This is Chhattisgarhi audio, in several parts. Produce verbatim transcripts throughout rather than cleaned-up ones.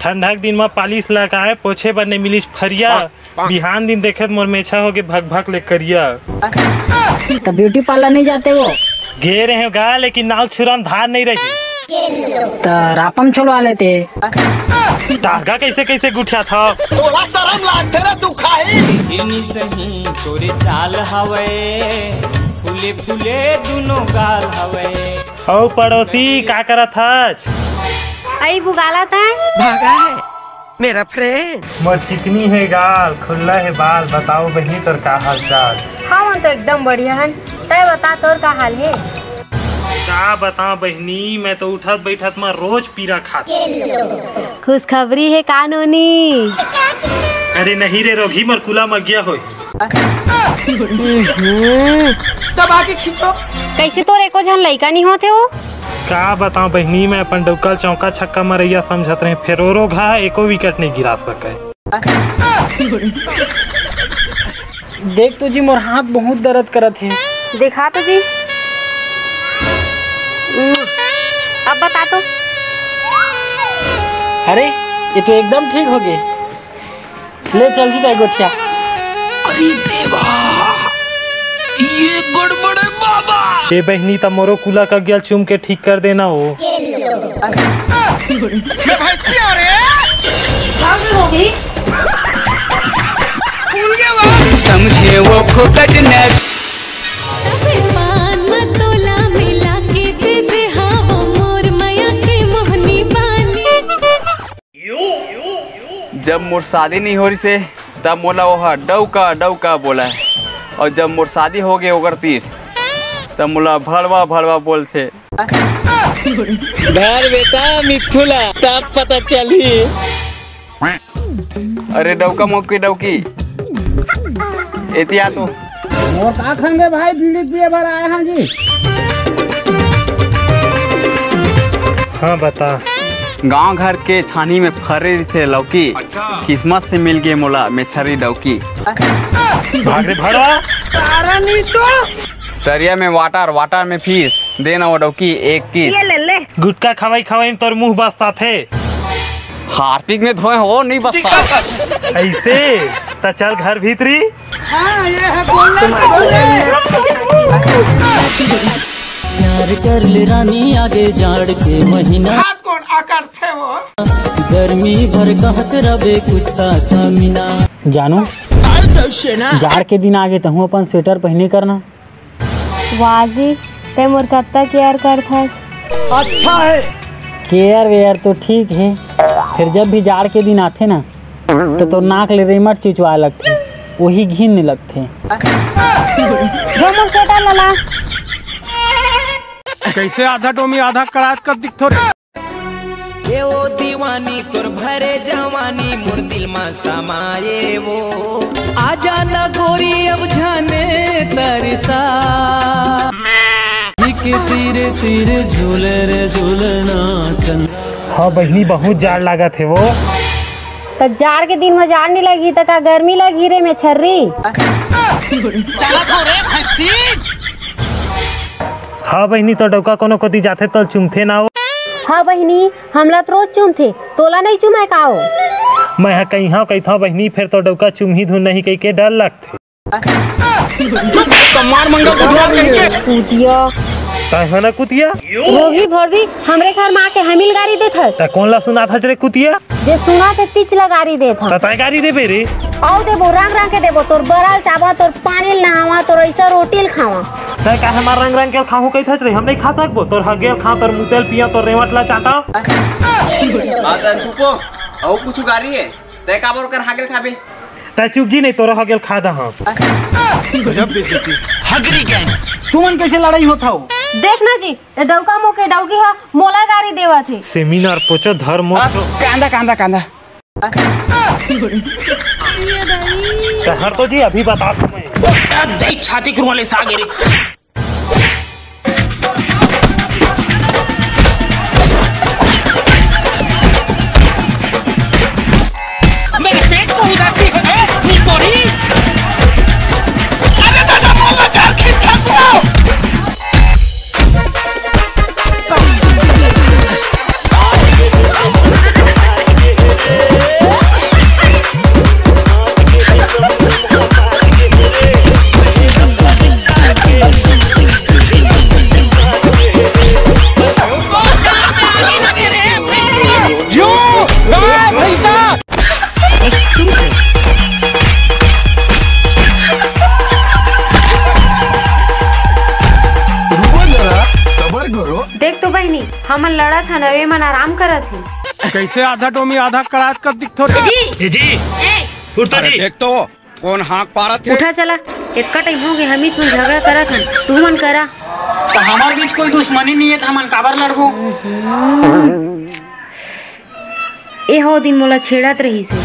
ठंडा के दिन म पालिश लगाए, पोछे बर नइ मिलिस फरिया। बिहान दिन देखे त मोर मेछा होगे भक भक ले करिया। त ब्यूटी पार्लर नहीं जाते वो? गे रहे गा, लेकिन नाव छुरा म धार नहीं रही। त रापम छोलवा लेते। धागा कैसे कैसे गुठिया था? तोला शरम लागथे रे दुखाही। इनी सही तोरे चाल हवे, फूले फूले दुनो गाल हवे। अउ पड़ोसी, का करत हच? अई बुगाला तैं? भागा है मेरा फ्रेंड। मोर चिकनी हे गाल, खुल्ला हे बाल, बताओ बहिनी तोर का हाल चाल? हमन तो एकदम बढ़िया हन, तैं बता तोर का हाल हे? का बताओ बहिनी, मैं तो उठत बैठत म रोज पीरा खात। खुशखबरी हे का नोनी? अरे नहीं रे रोगही, मोर कुला मगिया होय। दबा के खींचो। कैसे तोर एको झन लइका नहीं होते हो? का बताओ बहिनी, मैं अपन डौका ल चौका छक्का मरैया समझत रहे, फेर ओरो घा एको विकेट नहीं गिरा सके। देख तो जी, मोर हाथ बहुत दर्द करत हे। दिखा तो जी। हम्म, अब बता तो। अरे, ये तो एकदम ठीक हो गए। ले चल जी, ताई गोठिया। अरे देवा, ये गड़बड़ है बाबा। ए बहिनी, त मोरो कुला का गेल चुम के ठीक कर देना हो। मैं भाई किया रे? पागल हो गई। भूल गया वो। समझे वो फोकट नेट। तबे पान म तोला मिला के दे दे, हाँ वो मोर मया के मोहनी बानी। जब मोर शादी नहीं हो रही से, तब मोला ओहा डौका डौका बोला, और जब मोर शादी हो गए ओकर तीर, तब मोला भड़वा भड़वा बोलथे। धर बेटा मिथुला, तब पता चलही। अरे डौका मोके डौकी, एती आ तो। मोर का खंगे भाई, बीड़ी पिए बर आए हैं जी। हाँ, बता। गांव घर के छानी में फरे रहिथे लौकी। अच्छा। किस्मत से मिल गे मोला मेछरी डौकी। भाग रे भड़वा। तारा नहीं तो। तरिया में वाटर, वाटर में फिश, दे ना वो डौकी एक किस। ये ले ले। गुटखा खवाई खवाई में तोर मुंह बसताथे। हार्पिक में धोए हो नहीं बसता। ऐसे? त चल घर भीतरी। हाँ, ये है, बोल ले, बोल ले। प्यार कर ले रानी, आगे जाड़ के महीना। हाथ कौन आकरथे वो? गर्मी भर कहत रबे कुत्ता कमीना। जानू, जाड़ के दिन आगे, तहूँ अपन स्वेटर पहने करना। वाह जी, ते मोर कत्ता केयर करथस। अच्छा है। केयर वेयर तो ठीक है, फिर जब भी जाड़ के दिन आथे ना, तो तोर नाक ले रेमट चुचवाए लगथे, वही घिन लगथे। जो मोर स्वेटर ला ला। कैसे आधा डोमी आधा करात कर दिखथो रे? ए ओ दीवानी तोर भरे जवानी मोर दिल मा समाए वो। आजा ना गोरी अब जाने तरसा। के तीरे तीरे झूले रे झूलना चंद। हाँ बहिनी, बहुत जाड़ लागत हे वो। त जाड़ के दिन में जाड़ नहीं लगी त का गर्मी लगी रे मेछर्री? चला तो रे भैंसी। हाँ बहिनी, तो डौका कोनो कोती जाथे तो चुमथे ना वो। हाँ बहिनी, हमला तो रोज चुमथे, तोला नहीं चुमे का वो? मैं हा कहीं हाँ कही था बहिनी, फिर तो डौका चुमही धुन नहीं कही के डर लगथे। चुप, सम्मान मंगल बुधवार कहीं के। कुतिया। तैं हा ना कुतिया? रोगी भोरवी, हमरे घर में आके हमिल गारी देथस। त कौन ला सुनाथस रे कुतिया? जे सुनाथे तीच ला गारी देथस। त तैं गारी देबे रे? आओ देबो, रंग रंग के देबो, तोर बरल चाबा, तोर पानी ल नहावा, तोर ऐसा रोटी ल खावा। तैं का हमार रंग रंग के खाहूं कहिथस रे, हम नहीं खा सकबो? तोर हगेल खा, तोर मुतेल पिया, तोर रेवट ला चाटा। आ, त चुपो, अउ कुछ गारी है? तैं काबर ओकर हागेल खाबे? तैं चुप जी, नहीं तोरो हागेल खा दहा। गजब बेइज्जती। हगरी गैंग। तुमन कैसे लड़ाई होत हव? देख ना जी, ए डौका मोके डौकी हा मोला गारी देवत हे। सेमिनार पोचो धर मोर अब तो। कांदा, कांदा, कांदा। तहर तो जी अभी बता तुम्हें। अब जाई छाती कुरवा ले सागे रे। मेरे पेट को उधर भी है, निपोरी। अरे दादा, मोला जाल खींच खसुआ। अउ ए मन आराम करत हे। कइसे आधा डोमी आधा करात कर दिखथो रे? ए जी, उठ तो जी। देख तो, कोन हाँक पारत हे? उठा चला, एतका टाइम हो गे, हमी तुमन झगड़ा करत हन, तुमन करा। त हमर बीच कोई दुश्मनी नइ हे, त हमन काबर लड़बो? ए हो दिन मोला छेड़त रहिस हे।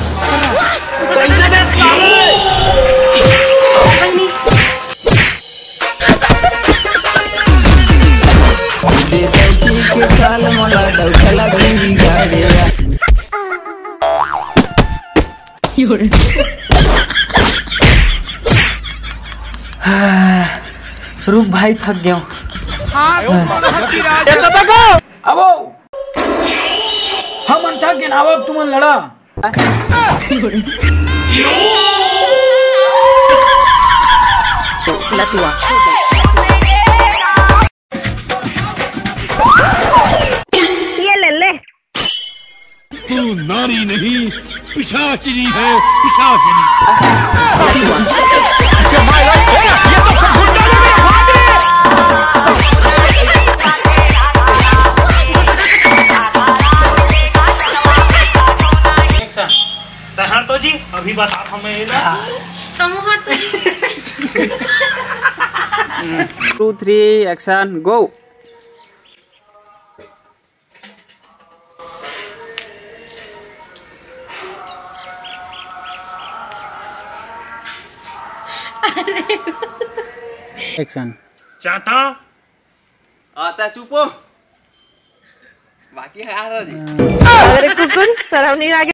रुक भाई, थक गेंव। अब हमन थक गेन, अब तुमन लड़ा। ये ले ले। तू नारी नहीं, पिशाचिनी है, पिशाचिनी। तहर तो जी, अभी बता हमें ये ना। Two, three, action, go। Action। चाटा। आता चुपो। बाकी है, आ रहा जी। अरे कुकुर, शर्म नहीं लगे?